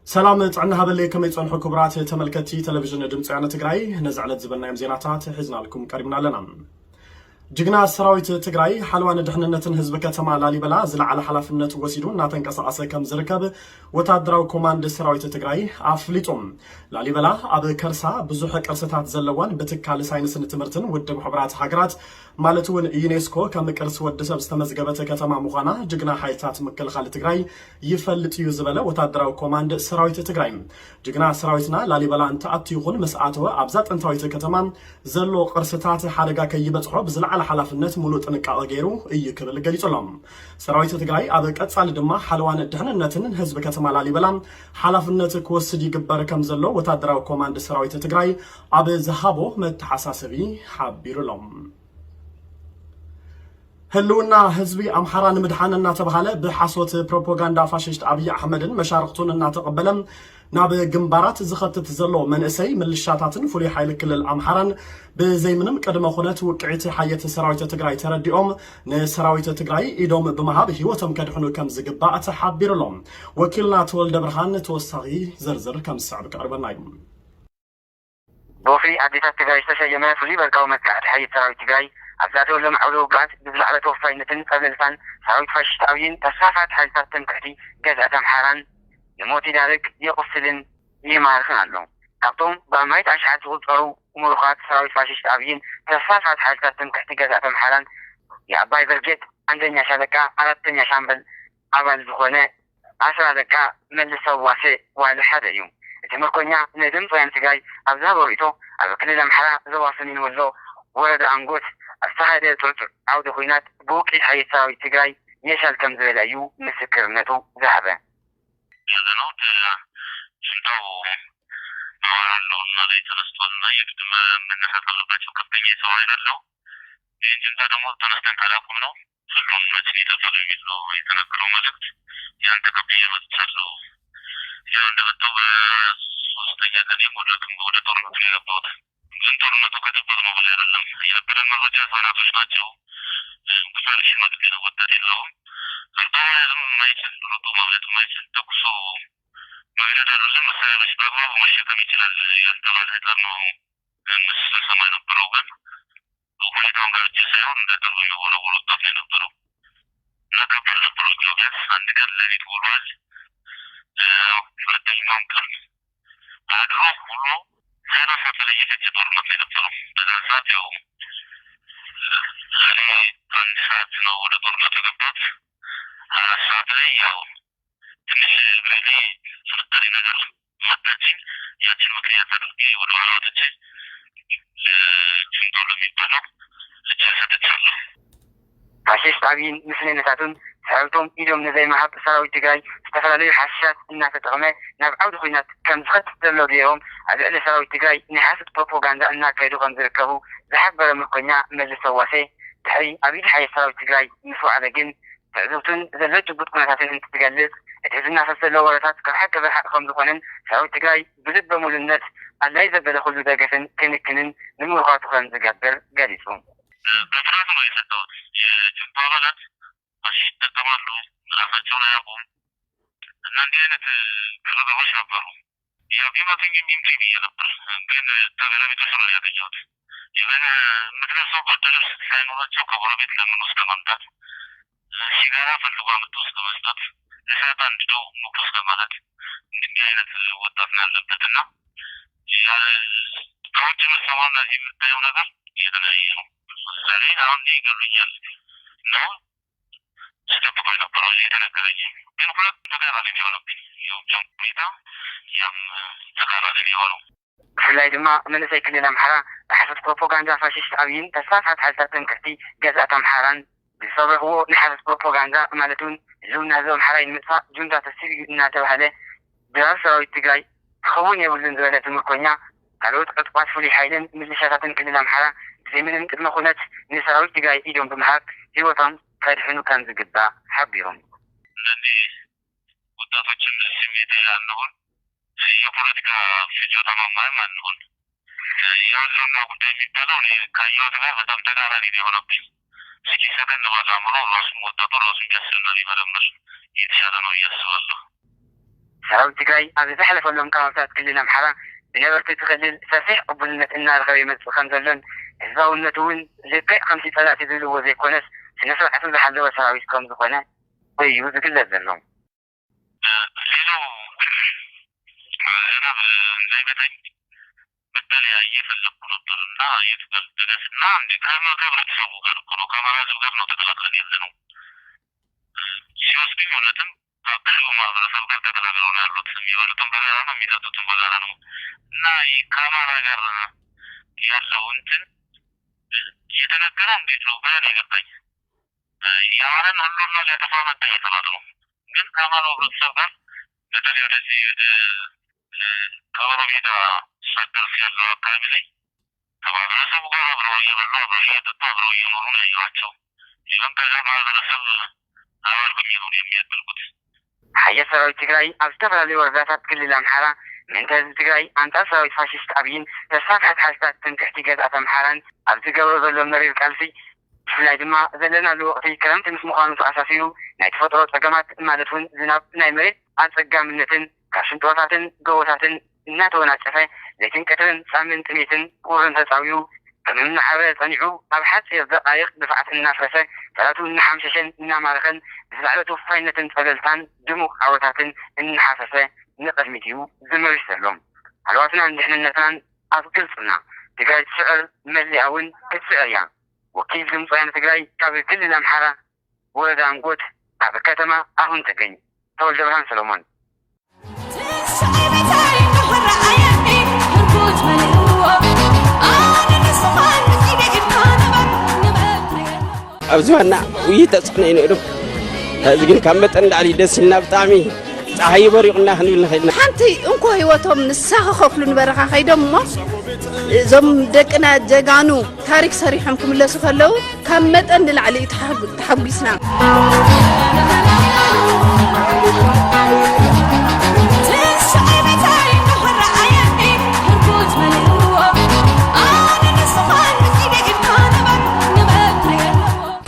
ሰላም ጥዕና ሃበለይ፣ ከመይ ጸንሑ ክቡራት ተመልከትቲ ቴሌቪዥን ድምፂ ወያነ ትግራይ? ነዚ ዕለት ዝበልናዮም ዜናታት ሒዝናልኩም ቀሪብና ኣለና። ጅግና ሰራዊት ትግራይ ሓለዋ ንድሕንነትን ህዝቢ ከተማ ላሊበላ ዝለዓለ ሓላፍነት ወሲዱ እናተንቀሳቐሰ ከም ዝርከብ ወታደራዊ ኮማንድ ሰራዊት ትግራይ ኣፍሊጡ። ላሊበላ ኣብ ከርሳ ብዙሕ ቅርስታት ዘለዋን ብትካል ሳይንስን ትምህርትን ውድብ ሕቡራት ሃገራት ማለት እውን ዩኔስኮ ከም ቅርሲ ወዲ ሰብ ዝተመዝገበት ከተማ ምዃና ጅግና ሓይልታት ምክልኻል ትግራይ ይፈልጥ እዩ ዝበለ ወታደራዊ ኮማንድ ሰራዊት ትግራይ፣ ጅግና ሰራዊትና ላሊበላ እንትኣቱ ይኹን ምስ ኣተወ ኣብዛ ጥንታዊት ከተማ ዘሎ ቅርስታት ሓደጋ ከይበፅሖ ብዝለዓለ ሓላፍነት ሙሉእ ጥንቃቐ ገይሩ እዩ ክብል ገሊጹ ኣሎ። ሰራዊት ትግራይ ኣብ ቀጻሊ ድማ ሓለዋን ድሕንነትን ህዝቢ ከተማ ላሊበላ ሓላፍነት ክወስድ ይግበር ከም ዘሎ ወታደራዊ ኮማንድ ሰራዊት ትግራይ ኣብ ዝሃቦ መተሓሳሰቢ ሓቢሩ ኣሎ። ህልውና ህዝቢ ኣምሓራ ንምድሓን እናተባሃለ ብሓሶት ፕሮፓጋንዳ ፋሽስት ኣብይ ኣሕመድን መሻርኽቱን እናተቐበለ ናብ ግንባራት ዝኸትት ዘሎ መንእሰይ፣ ምልሻታትን ፍሉይ ሓይሊ ክልል ኣምሓራን ብዘይምንም ቅድመ ኩነት ውቅዒት ሓየት ሰራዊት ትግራይ ተረዲኦም ንሰራዊት ትግራይ ኢዶም ብምሃብ ህይወቶም ከድሕኑ ከም ዝግባእ ተሓቢሩ ኣሎ። ወኪልና ተወልደ ብርሃን ተወሳኺ ዝርዝር ከም ዝስዕብ ከቕርበልና እዩ። ብወፍሪ ኣዴታት ትግራይ ዝተሰየመ ፍሉይ በርቃዊ መጥቃዕቲ ሓየት ሰራዊት ትግራይ ኣብ ዝኣተወሎም ዓውደ ውግኣት ብዝለዓለ ተወፋይነትን ጸብለልታን ሰራዊት ፋሽስት ኣብይን ተስፋሕፋሕቲ ሓይልታት ትምክሕቲ ገዛእቲ ኣምሓራን ንሞት ይዳርግ፣ የቑስልን ይማርኽን ኣሎ። ካብቶም ብኣማኢት ኣሽሓት ዝቑጸሩ ምሩኻት ሰራዊት ፋሽስት ኣብይን ተስፋሕፋሕቲ ሓይልታት ትምክሕቲ ገዛእቲ ኣምሓራን የኣባይ ብርጌድ ኣንደኛ ሻለቃ ኣራተኛ ሻምበል ኣባል ዝኾነ ኣስር ኣለቃ መልሰው ዋሴ ዋሊ ሓደ እዩ። እቲ ምርኮኛ ንድምፂ ወያነ ትግራይ ኣብ ዝሃቦ ርእይቶ፣ ኣብ ክልል ኣምሓራ ዞባ ሰሜን ወሎ ወረዳ ኣንጎት ኣብ ዝተኻየደ ጥርጡር ዓውደ ኲናት ብውቅዒት ሓየት ሰራዊት ትግራይ የሻል ከም ዝበለ እዩ ምስክርነቱ ዝሃበ። ያዘነው ሽንታው ነዋር አለው እና ላይ ተነስቷል እና የግድ መነሳት አለባቸው። ከፍተኛ የሰው ኃይል አለው። ይህን ሽንታ ደግሞ ተነስተን ካላቆም ነው ሁሉም መቼ ይጠፋል የሚል ነው የተነገረው መልእክት። ያን ተቀብዬ መጥቻለሁ። ያው እንደመጣሁ በሶስተኛ ቀኔ ወደ ወደ ጦርነቱ ነው የገባሁት። ግን ጦርነቱ ከጠበቅነው በላይ አይደለም። የነበረን መረጃ ህጻናቶች ናቸው። ብዙ ልጅ ሽማግሌ ነው፣ ወጣት የለውም። ሰርቶ መያዝም የማይችል ሮጦ ማምለጥ የማይችል ተኩሶ መግደል አይደለም። መሳሪያ በአግባቡ መሸከም ይችላል ያልተባለ ህጻን ነው ምስል ሰማ የነበረው ግን ሁኔታውን ጋር ብቻ ሳይሆን እንደ ቅርብ የሚወረወር ወጣት ነው የነበረው እና ከባድ ነበር። ቢያንስ አንድ ቀን ሌሊት ውሏል። ሁለተኛውም ቀን አድሮ ውሎ ሃያ አራት ሰዓት ላይ የፈጀ ጦርነት ነው የነበረው። በዛን ሰዓት ያው እኔ አንድ ሰዓት ነው ወደ ጦርነቱ የገባሁት። ሃያ አራት ሰዓት ላይ ያው ትንሽ እግሬ ላይ ፍንጣሪ ነገር መታችኝ። ያችን ምክንያት አድርጌ ወደ ኋላ ወጥቼ ለችንዶ ለሚባለው እጄን ሰጥቻለሁ። ፋሽስት ኣብይን ምስለነታቱን ሰራዊቶም ኢዶም ንዘይምሃብ ሰራዊት ትግራይ ዝተፈላለዩ ሓሽሻት እናተጠቕመ ናብ ዓውዲ ኲናት ከም ዝኸትት ዘሎ ገይሮም ኣብ ልዕሊ ሰራዊት ትግራይ ናይ ሓሶት ፕሮፓጋንዳ እናካየዱ ከም ዝርከቡ ዝሓበረ ምርኮኛ መልሰው ዋሴ፣ ድሕሪ ኣብ ኢድ ሓየት ሰራዊት ትግራይ ምስ ወዓለ ግን ትዕዝብቱን ዘሎ ጭቡጥ ኩነታትን እንትትገልጽ፣ እቲ ዝናፈስ ዘሎ ወረታት ካብ ሓቂ ዝረሓቐ ከም ዝኾነን ሰራዊት ትግራይ ብልበ ሙሉነት ኣድላይ ዘበለ ኩሉ ደገፍን ክንክንን ንምሩኻቱ ከም ዝገብር ገሊጹ። በፍርሃት ነው የሰጠሁት። የጁንታ አባላት ፋሽስት ይጠቀማሉ፣ ራሳቸውን አያውቁም እና እንዲህ አይነት ግርግሮች ነበሩ። ያው ቢመቱኝም ይምቱኝ ብዬ ነበር፣ ግን ተገላቢጦሽ ነው ያገኘሁት። ኢቨን የምትለብሰው ብርድ ልብስ ሳይኖራቸው ከጎረቤት ለምኖ እስከ ማምጣት፣ ሲጋራ ፈልጎ አምጥቶ እስከ መስጠት፣ እሳት አንድደው ምግብ እስከ ማለት እንዲህ አይነት ወጣት ነው ያለበት እና ከውጭ የምትሰማውና የምታየው ነገር የተለያየ ነው። ለምሳሌ አሁን እኔ ይገሉኛል ነው ስጠብቀው የነበረው እየተነገረኝ፣ ግን ሁለቱም ተቃራኒ ነው የሆነብኝ። የውጊያው ሁኔታ ያም ተቃራኒ ነው የሆነው። ብፍላይ ድማ መንእሰይ ክልል ኣምሓራ ብሓሶት ፕሮፓጋንዳ ፋሽስት ኣብይን ተስፋሕፋሕቲ ሓይልታት ትምክሕቲ ገዛእቲ ኣምሓራን ብዝፈብረኽዎ ናይ ሓሶት ፕሮፓጋንዳ ማለት እውን ህልውና ህዝቢ ኣምሓራ ንምጥፋእ ጁንታ ተሲሩ እዩ እናተባህለ ድራር ሰራዊት ትግራይ ክኸውን የብሉን ዝበለ እቲ ምርኮኛ፣ ካልኦት ዕጡቓት ፍሉይ ሓይልን ምልሻታትን ክልል ኣምሓራ ብዘይምንም ቅድመ ኩነት ንሰራዊት ትግራይ ኢዶም ብምሃብ ህይወቶም ከድሕኑ ከም ዝግባእ ሓቢሮም። እነዚህ ወጣቶችን ስሜት አንሁን፣ የፖለቲካ ፍጆታ ማማይም አንሁን። የህልውና ጉዳይ የሚባለው እኔ ካየሁት ጋር በጣም ተቃራኒ ነው የሆነብኝ። እስኪ ሰከን ባለ አእምሮ ራሱን ወጣቱ ራሱን ቢያስብና ቢመረምር የተሻለ ነው ብዬ አስባለሁ። ሰራዊት ትግራይ ኣብ ዝሓለፈሎም ከባብታት ክልል ኣምሓራ ብነበርቲ እቲ ክልል ሰፊሕ ቅቡልነት እናረኸበ ይመፅእ ከም ዘሎን ህዝባውነቱ እውን ልክዕ ከምቲ ፀላእቲ ዝብልዎ ዘይኮነስ ስነ ስርዓቱ ዝሓለወ ሰራዊት ከም ዝኾነ እዩ ዝግለጽ ዘሎ። ሌላው እኔ በተለይ እየፈለግኩ ነበር እና የት ጋር ልድረስ እና እንደ ከህብረተሰቡ ጋር እኮ ነው፣ ከአማራ ህዝብ ጋር ነው ተቀላቅለን ያለ ነው። ሲወስዱኝ እውነትም ከአካባቢው ማህበረሰብ ጋር ተቀላቅለው ነው ያሉት። የሚበሉትን በጋራ ነው፣ የሚጠጡትን በጋራ ነው እና ከአማራ ጋር ያለው እንትን እየተነገረ እንዴት ነው ግራ ነው የገባኝ። የአማራን ህልውና ሊያጠፋ መጣ እየተባለ ነው። ግን ከአማራው ህብረተሰብ ጋር በተለይ ወደዚህ ወደ ከበሮ ሜዳ ሻገር ያለው አካባቢ ላይ ከማህበረሰቡ ጋር አብረው እየበሉ፣ አብረው እየጠጡ፣ አብረው እየኖሩ ነው ያየኋቸው። ይህም ከዛ ማህበረሰብ አባል ሆኜ ነው የሚያደርጉት። ሓያል ሰራዊት ትግራይ ኣብ ዝተፈላለዩ ወረዳታት ክልል ኣምሓራ ምእንተ ህዝቢ ትግራይ ኣንጻር ሰራዊት ፋሽስት ኣብይን ተስፋፍሐት ሓይልታት ትምክሕቲ ገዝኣት ኣምሓራን ኣብ ዝገብሮ ዘሎ መሪር ቃልሲ፣ ብፍላይ ድማ ዘለናሉ ወቕቲ ክረምቲ ምስ ምዃኑ ተኣሳሲሩ ናይ ተፈጥሮ ጸገማት ማለት እውን ዝናብ፣ ናይ መሬት ኣጸጋምነትን ካብ ሽንጥሮታትን ጎቦታትን እናተወናጨፈ ለይትን ቀትርን ጻምን ጥሜትን ቁርን ተጻዊሩ ከም እምኒ ዓረ ጸኒዑ ኣብ ሓጺር ደቓይቕ ድፋዓት እናፍረሰ ጸላቱ እናሓምሸሸን እናማረኸን ብዝለዓለ ተወፋይነትን ጸብለልታን ድሙቕ ዓወታትን እናሓፈሰ ንቕድሚት እዩ ዝመርሽ ዘሎ። ሃለዋትናን ድሕንነትናን ኣስገልጹልና። ትግራይ ትስዕር፣ መሊኣ እውን ክትስዕር እያ። ወኪል ድምፂ ወያነ ትግራይ ካብ ክልል ኣምሓራ ወረዳ ኣንጎት ኣብ ከተማ ኣሁን ትገኝ ተወልደ ብርሃን ሰሎሞን። ኣብዚ ዋና ውይይት ተፅዕኖ እዩ ነይሩ። እዚ ግን ካብ መጠን ላዕሊ ደስ ኢልና ብጣዕሚ ፀሓይ በሪቑና ክንብል ንኽእል ኢና። ሓንቲ እንኮ ህይወቶም ንሳ ክኸፍሉ ንበረኻ ከይዶም እሞ እዞም ደቅና ጀጋኑ ታሪክ ሰሪሖም ክምለሱ ከለዉ ካብ መጠን ንላዕሊ እዩ ተሓጉ- ተሓጒስና።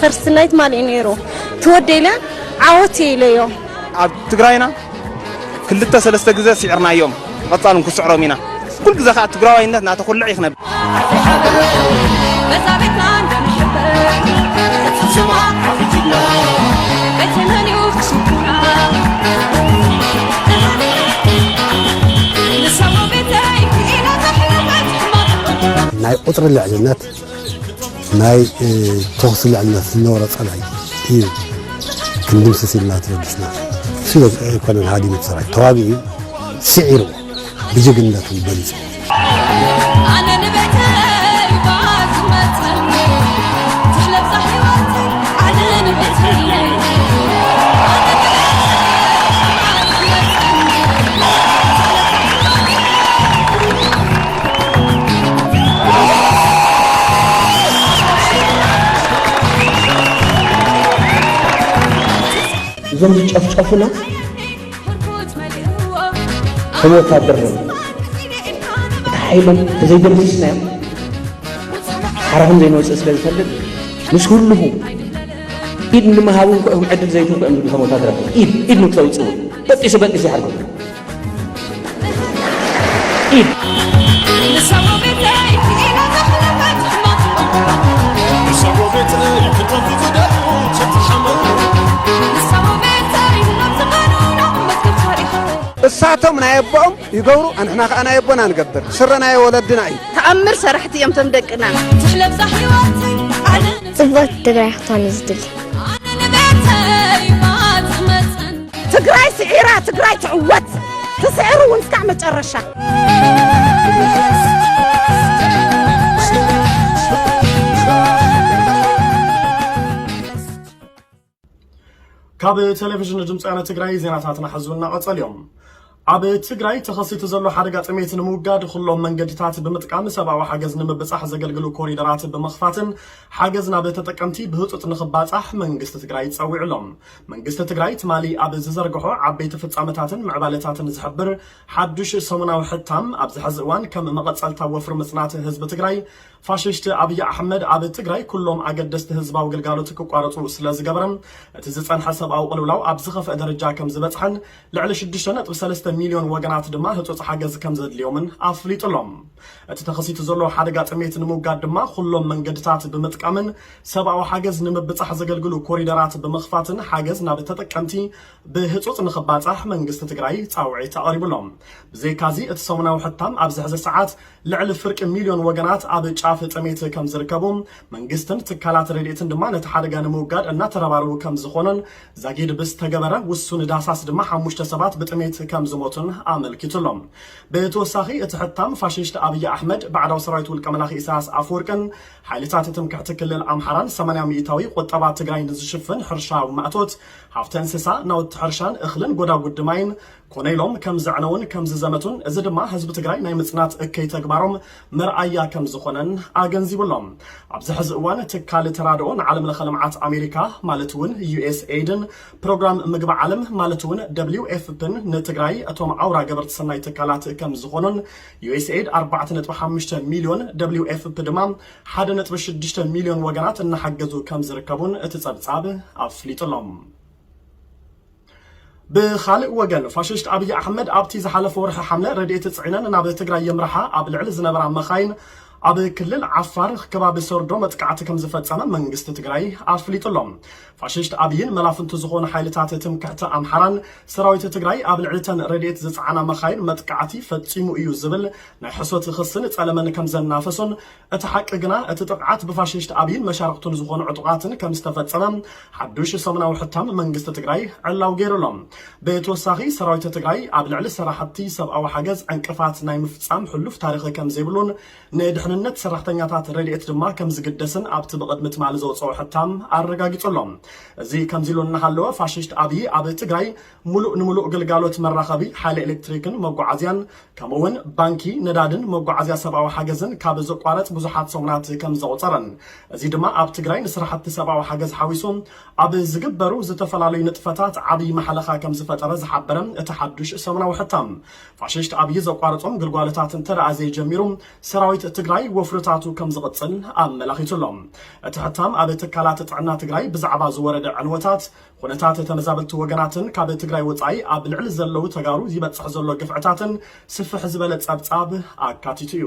ፈርስት ናይት ማን እዩ ነይሩ ትወደ ኢለ ዓወት እየ ኢለዮ። ኣብ ትግራይና ክልተ ሰለስተ ግዘ ስዒርናዮም፣ ብቐፃል እውን ክስዕሮም ኢና። ኩሉ ግዘ ከዓ ትግራዋይነት እናተኹልዕ እዩ ክነብር። ናይ ቁፅሪ ልዕልነት ናይ ተኹሲ ልዕልነት ዝነበሮ ፀላኢ እዩ ክንድምስስ ኢልና ተበጊስና። እሱ ኣይኮነን ሃዲኑ እቲ ሰራዊት ተዋጊኡ እዩ ስዒርዎ ብጅግንነቱ ገሊፁ። እዞም ዝጨፍጨፉና ከም ወታደር ነው። እቲ ሓይሎም ተዘይደምሲስናዮም ሓራኹም ዘይንወፅእ ስለ ዝፈልጥ ምስ ኩልኹ ኢድ ንምሃቡ እንኮ እዮም ዕድል ዘይትንኮ እዮም ዝብሉ ከም ወታደር ኢድ ኢድ ንክተውፅኡ በጢሱ በጢሱ ይሓርኩም። ኢድ እሳቶም ናይ ኣቦኦም ይገብሩ ኣንሕና ከዓ ናይ ኣቦና ንገብር ስረ ናይ ወለድና እዩ። ተኣምር ሰራሕቲ እዮም ቶም ደቅና። ጽብቕቲ ትግራይ ክትኮን እዩ ዝድሊ። ትግራይ ስዒራ ትግራይ ትዕወት። ትስዕር እውን እስካዕ መጨረሻ። ካብ ቴሌቪዥን ድምፂ ወያነ ትግራይ ዜናታትና ሕዚ እናቐፀሉ እዮም። ኣብ ትግራይ ተኸሲቱ ዘሎ ሓደጋ ጥሜት ንምውጋድ ኩሎም መንገድታት ብምጥቃም ሰብኣዊ ሓገዝ ንምብጻሕ ዘገልግሉ ኮሪደራት ብምኽፋትን ሓገዝ ናብ ተጠቀምቲ ብህጹጽ ንኽባጻሕ መንግስቲ ትግራይ ጸዊዑ ኣሎ። መንግስቲ ትግራይ ትማሊ ኣብ ዝዘርግሖ ዓበይቲ ፍጻመታትን ምዕባለታትን ዝሕብር ሓዱሽ ሰሙናዊ ሕታም፣ ኣብዚ ሕዚ እዋን ከም መቐጸልታ ወፍሪ ምጽናት ህዝቢ ትግራይ ፋሽስት ኣብይ ኣሕመድ ኣብ ትግራይ ኩሎም ኣገደስቲ ህዝባዊ ግልጋሎት ክቋረጹ ስለ ዝገበረ፣ እቲ ዝጸንሐ ሰብኣዊ ቅልውላው ኣብ ዝኸፍአ ደረጃ ከም ዝበጽሐን ልዕሊ ሽዱሽተ ነጥቢ ሰለስተ ሚልዮን ወገናት ድማ ህጹጽ ሓገዝ ከም ዘድልዮምን ኣፍሊጡ ኣሎ። እቲ ተኸሲቱ ዘሎ ሓደጋ ጥሜት ንምውጋድ ድማ ኩሎም መንገድታት ብምጥቃምን ሰብኣዊ ሓገዝ ንምብጻሕ ዘገልግሉ ኮሪደራት ብምኽፋትን ሓገዝ ናብ ተጠቀምቲ ብህጹጽ ንኽባጻሕ መንግስቲ ትግራይ ጻውዒት ኣቕሪቡ ኣሎ። ብዘይካዚ እቲ ሰሙናዊ ሕታም ኣብዚ ሕዚ ሰዓት ልዕሊ ፍርቂ ሚልዮን ወገናት ኣብ ጫፍ ጥሜት ከም ዝርከቡ፣ መንግስትን ትካላት ረድኤትን ድማ ነቲ ሓደጋ ንምውጋድ እናተረባረቡ ከም ዝኾኑን፣ ዛጊድ ብዝተገበረ ውሱን ዳህሳስ ድማ ሓሙሽተ ሰባት ብጥሜት ከም ዝሞቱን ኣመልኪቱ ኣሎ። ብተወሳኺ እቲ ሕታም ፋሽስት ኣብይ ኣሕመድ፣ ባዕዳዊ ሰራዊት ውልቀ መላኺ ኢሳያስ ኣፈወርቅን ሓይልታት ትምክሕቲ ክልል ኣምሓራን ሰማንያ ሚእታዊ ቁጠባ ትግራይ ንዝሽፍን ሕርሻዊ ማእቶት፣ ሃፍተ እንስሳ፣ ናውቲ ሕርሻን እኽልን ጎዳጉዲ ማይን ኮነ ኢሎም ከም ዘዕነውን ከም ዝዘመቱን፣ እዚ ድማ ህዝቢ ትግራይ ናይ ምጽናት እከይ ተግባሮም መርኣያ ከም ዝኾነን ኣገንዚቡ ኣሎ። ኣብዚ ሕዚ እዋን ትካል ተራድኦ ንዓለም ለኸ ልምዓት ኣሜሪካ ማለት እውን ዩ ኤስ ኤይድን ፕሮግራም ምግቢ ዓለም ማለት እውን ደብሊው ኤፍ ፒን ንትግራይ እቶም ኣውራ ገበርቲ ሰናይ ትካላት ከም ዝኾኑን፣ ዩ ኤስ ኤይድ ኣርባዕተ ነጥቢ ሓሙሽተ ሚልዮን፣ ደብሊው ኤፍ ፒ ድማ ሓደ ነጥቢ ሽዱሽተ ሚልዮን ወገናት እናሓገዙ ከም ዝርከቡን እቲ ጸብጻብ ኣፍሊጡ ኣሎ። ብኻልእ ወገን፣ ፋሽስት ኣብይ ኣሕመድ ኣብቲ ዝሓለፈ ወርሒ ሓምለ ረድኤት ጽዒነን ናብ ትግራይ የምርሓ ኣብ ልዕሊ ዝነበራ መኻይን ኣብ ክልል ዓፋር ከባቢ ሰርዶ መጥቃዕቲ ከም ዝፈጸመ መንግስቲ ትግራይ ኣፍሊጡ ኣሎ። ፋሽስት ኣብይን መላፍንቱ ዝኾኑ ሓይልታት ትምክሕቲ ኣምሓራን ሰራዊት ትግራይ ኣብ ልዕሊ እተን ረድኤት ዝጸዓና መኻይን መጥቃዕቲ ፈጺሙ እዩ ዝብል ናይ ሕሶት ክስን ጸለመን ከም ዘናፈሱን፣ እቲ ሓቂ ግና እቲ ጥቕዓት ብፋሽስት ኣብይን መሻርኽቱን ዝኾኑ ዕጡቓትን ከም ዝተፈጸመ ሓዱሽ ሰሙናዊ ሕታም መንግስቲ ትግራይ ዕላው ገይሩ ኣሎ። ብተወሳኺ ሰራዊት ትግራይ ኣብ ልዕሊ ሰራሕቲ ሰብኣዊ ሓገዝ ዕንቅፋት ናይ ምፍጻም ሕሉፍ ታሪኽ ከም ዘይብሉን ንድሕንነት ሰራሕተኛታት ረድኤት ድማ ከም ዝግደስን ኣብቲ ብቕድሚ ትማሊ ዘውፅኦ ሕታም ኣረጋጊጹ ኣሎ። እዚ ከምዚ ኢሉ እናሃለወ ፋሽስት ኣብይ ኣብ ትግራይ ሙሉእ ንሙሉእ ግልጋሎት መራኸቢ ሓይሊ ኤሌክትሪክን መጓዓዝያን ከምኡ እውን ባንኪ፣ ነዳድን መጓዓዝያ ሰብኣዊ ሓገዝን ካብ ዘቋረጽ ብዙሓት ሰሙናት ከም ዘቑጸረን፣ እዚ ድማ ኣብ ትግራይ ንስራሕቲ ሰብኣዊ ሓገዝ ሓዊሱ ኣብ ዝግበሩ ዝተፈላለዩ ንጥፈታት ዓብዪ ማሕለኻ ከም ዝፈጠረ ዝሓበረ እቲ ሓዱሽ ሰሙናዊ ሕታም፣ ፋሽስት ኣብይ ዘቋረጾም ግልጓሎታት እንተ ደኣ ዘይጀሚሩ ሰራዊት ትግራይ ወፍርታቱ ከም ዝቕጽል ኣመላኺቱ ኣሎ። እቲ ሕታም ኣብ ትካላት ጥዕና ትግራይ ብዛዕባ ዝወረደ ዕንወታት፣ ኩነታት ተመዛበልቲ ወገናትን ካብ ትግራይ ወጻኢ ኣብ ልዕሊ ዘለዉ ተጋሩ ይበጽሕ ዘሎ ግፍዕታትን ስፍሕ ዝበለ ጸብጻብ ኣካቲቱ እዩ።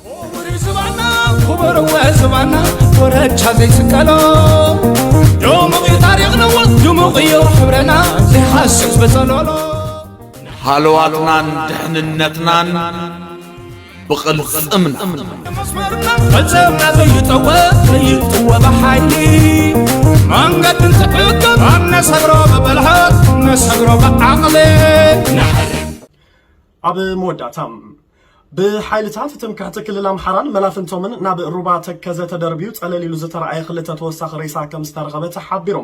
ክቡር ዝባና፣ ክቡር እወ ዝባና፣ ኮረቻ ዘይስቀሎ፣ ድሙቕ እዩ ታሪኽና፣ ድሙቕ እዩ ሕብረና፣ ዘይሃስስ በጸሎሎ። ሃለዋትናን ድሕንነትናን ብቕልጽምና። መስመርና ፈጸምና ዘይጠወ፣ ዘይጥወ ብሓይሊ፣ መንገድን ትዕግም፣ ኣብ ነሰግሮ ብብልሓት፣ ነሰግሮ ብዓቕሊ። ኣብ መወዳእታ፣ ብሓይልታት ትምክሕቲ ክልል ኣምሓራን መላፍንቶምን ናብ ሩባ ተከዘ ተደርብዩ ጸለል ኢሉ ዝተረኣየ ክልተ ተወሳኺ ሬሳ ከም ዝተረኸበ ተሓቢሩ።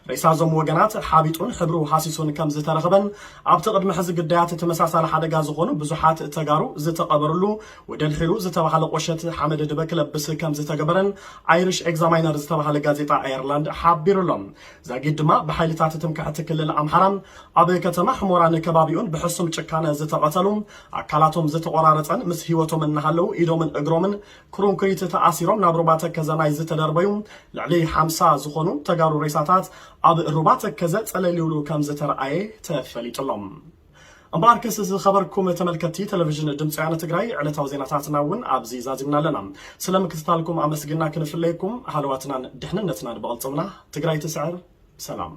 ሬሳ እዞም ወገናት ሓቢጡን ሕብሩ ሃሲሱን ከም ዝተረኸበን፣ ኣብቲ ቅድሚ ሕዚ ግዳያት ተመሳሳሊ ሓደጋ ዝኾኑ ብዙሓት ተጋሩ ዝተቐበርሉ ወደል ሒሩ ዝተባህለ ቁሸት ሓመድ ድበ ክለብስ ከም ዝተገበረን ኣይሪሽ ኤግዛማይነር ዝተባህለ ጋዜጣ ኣየርላንድ ሓቢሩ ኣሎ። ዛጊድ ድማ ብሓይልታት ትምክሕቲ ክልል ኣምሓራ ኣብ ከተማ ሕሞራን ከባቢኡን ብሕሱም ጭካነ ዝተቐተሉ፣ ኣካላቶም ዝተቖራረጸን ምስ ህይወቶም እናሃለዉ ኢዶምን እግሮምን ክሩንኩሪት ተኣሲሮም ናብ ሩባ ተከዘ ናይ ዝተደርበዩ ልዕሊ ሓምሳ ዝኾኑ ተጋሩ ሬሳታት ኣብ ሩባ ተከዘ ጸለል ይብሉ ከም ዝተረኣየ ተፈሊጡ ኣሎ። እምበኣርከስ ዝኸበርኩም ተመልከትቲ ቴሌቪዥን ድምፂ ወያነ ትግራይ፣ ዕለታዊ ዜናታትና እውን ኣብዚ ዛዚምና ኣለና። ስለ ምክትታልኩም ኣመስጊና ክንፍለየኩም፣ ሃለዋትናን ድሕንነትናን ብቕልፅምና። ትግራይ ትስዕር። ሰላም።